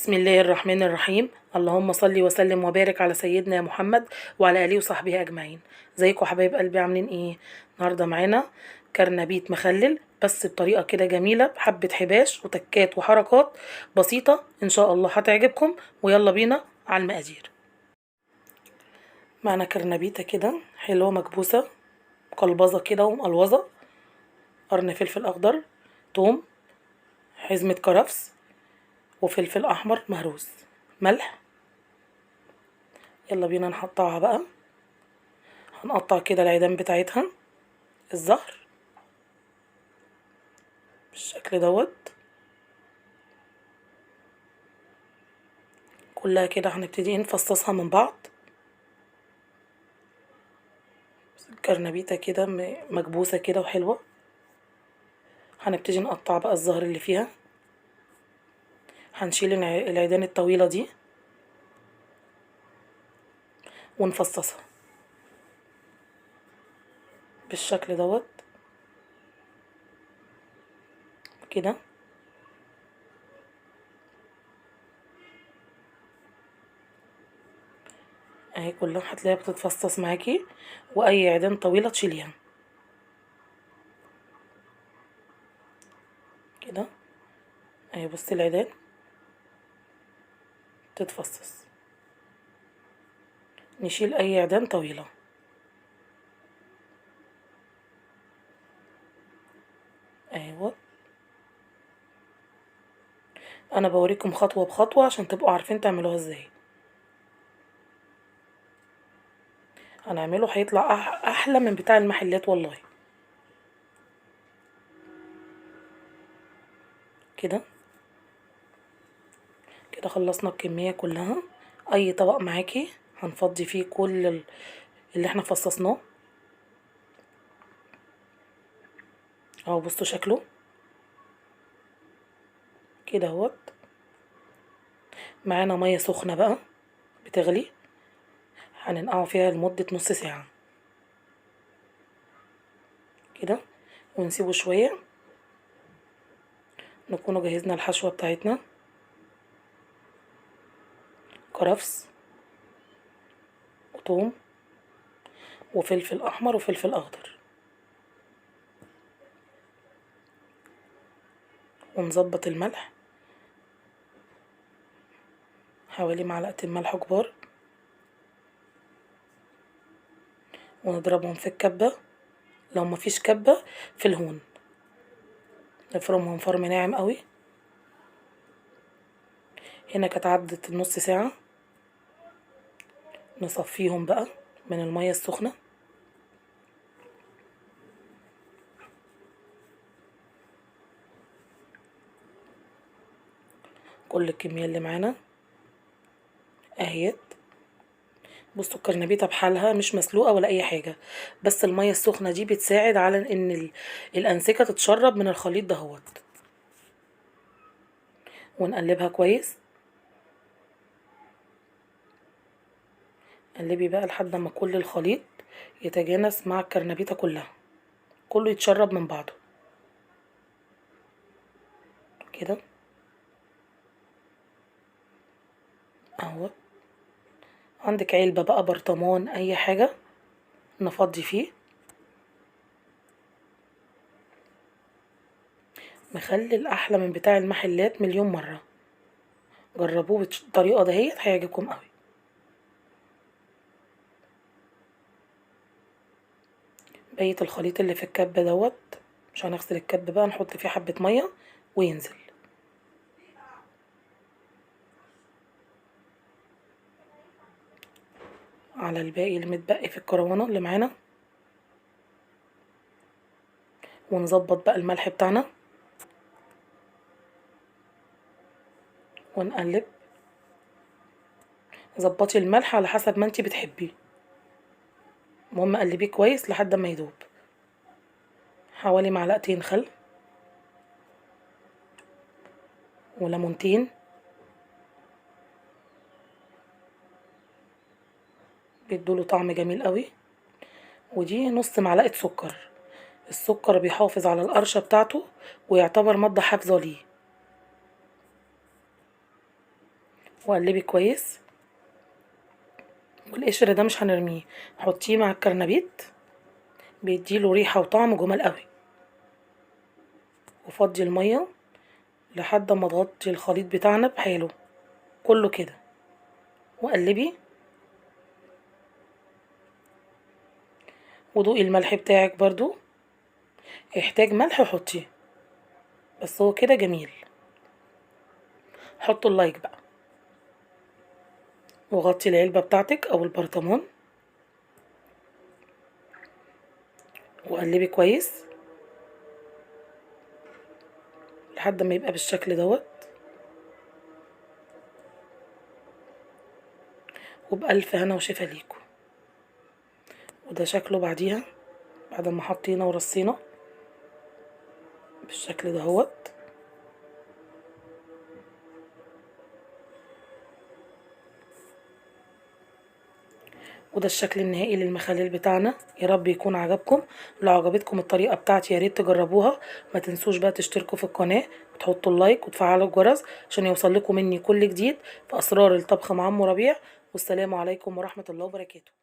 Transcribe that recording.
بسم الله الرحمن الرحيم. اللهم صل وسلم وبارك على سيدنا محمد وعلى اله وصحبه اجمعين. ازيكم حبايب قلبي، عاملين ايه؟ النهارده معانا كرنبيط مخلل، بس بطريقة كده جميلة، بحبه حباش وتكات وحركات بسيطة، ان شاء الله هتعجبكم. ويلا بينا على المقادير. معانا كرنبيطه كده حلوة مكبوسه مقلبظه كده ومقلوظه، قرن فلفل اخضر، توم، حزمه كرفس، وفلفل احمر مهروس، ملح. يلا بينا نقطعها بقى. هنقطع كده العيدان بتاعتها، الزهر بالشكل دوت كلها كده. هنبتدي نفصصها من بعض. الكرنبيطه كده مكبوسه كده وحلوه. هنبتدي نقطع بقى الزهر اللي فيها. هنشيل العيدان الطويلة دي ونفصصها بالشكل دوت كده. اهي كلها هتلاقيها بتتفصص معاكي، واي عيدان طويلة تشيليها كده. اهي بصي العيدان تتفصص، نشيل اي عيدان طويلة. ايوه انا بوريكم خطوة بخطوة عشان تبقوا عارفين تعملوها ازاي. هنعمله هيطلع احلى من بتاع المحلات والله. كده كده خلصنا الكمية كلها. اي طبق معاكي هنفضي فيه كل اللي احنا فصصناه. اهو بصوا شكله كده اهوت. معانا مية سخنة بقى بتغلي، هننقعه فيها لمدة نص ساعة كده ونسيبه شوية. نكون جهزنا الحشوه بتاعتنا، كرفس وثوم وفلفل احمر وفلفل اخضر، ونظبط الملح حوالي معلقتين ملح كبار، ونضربهم في الكبة. لو مفيش كبة في الهون، نفرمهم فرم ناعم قوي. هنا كانت عدت النص ساعة، نصفيهم بقى من المية السخنة. كل الكمية اللي معانا اهيت. بصوا الكرنبيطة بحالها مش مسلوقة ولا اي حاجة، بس المية السخنة دي بتساعد على ان الانسجة تتشرب من الخليط دهوت. ونقلبها كويس. قلبي بقى لحد ما كل الخليط يتجانس مع الكرنبيطة كلها، كله يتشرب من بعضه كده اهو. عندك علبة بقى، برطمان، اي حاجة نفضي فيه. مخلل احلى من بتاع المحلات مليون مرة، جربوه بالطريقة دهيت هيعجبكم قوي. بقية الخليط اللي في الكب دوت مش هنغسل الكب بقى، نحط فيه حبة مية وينزل. على الباقي اللي متبقي في الكروانة اللي معانا. ونظبط بقى الملح بتاعنا ونقلب. ظبطي الملح على حسب ما انتي بتحبي، المهم قلبية كويس لحد ما يدوب. حوالي معلقتين خل وليمونتين، بيدوله طعم جميل قوي. ودي نص معلقة سكر. السكر بيحافظ على القرشة بتاعته ويعتبر مادة حافظة ليه. وقلبي كويس. والقشر ده مش هنرميه، حطيه مع الكرنبيت، بيديله ريحه وطعم جمال قوي. وفضي المية لحد ما تغطي الخليط بتاعنا بحاله كله كده، وقلبي ودوقي الملح بتاعك برضو، يحتاج ملح حطيه، بس هو كده جميل. حطوا ال like بقى، وغطي العلبة بتاعتك او البرطمان، وقلبي كويس لحد ما يبقى بالشكل دوت. وبألف هنا وشفا ليكم. وده شكله بعديها بعد ما حطينا ورصينا بالشكل دهوت. وده الشكل النهائي للمخلل بتاعنا. يا رب يكون عجبكم. لو عجبتكم الطريقة بتاعتي يا ريت تجربوها. ما تنسوش بقى تشتركوا في القناة وتحطوا ال like وتفعلوا الجرس عشان يوصل لكم مني كل جديد في اسرار الطبخ مع ام ربيع. والسلام عليكم ورحمة الله وبركاته.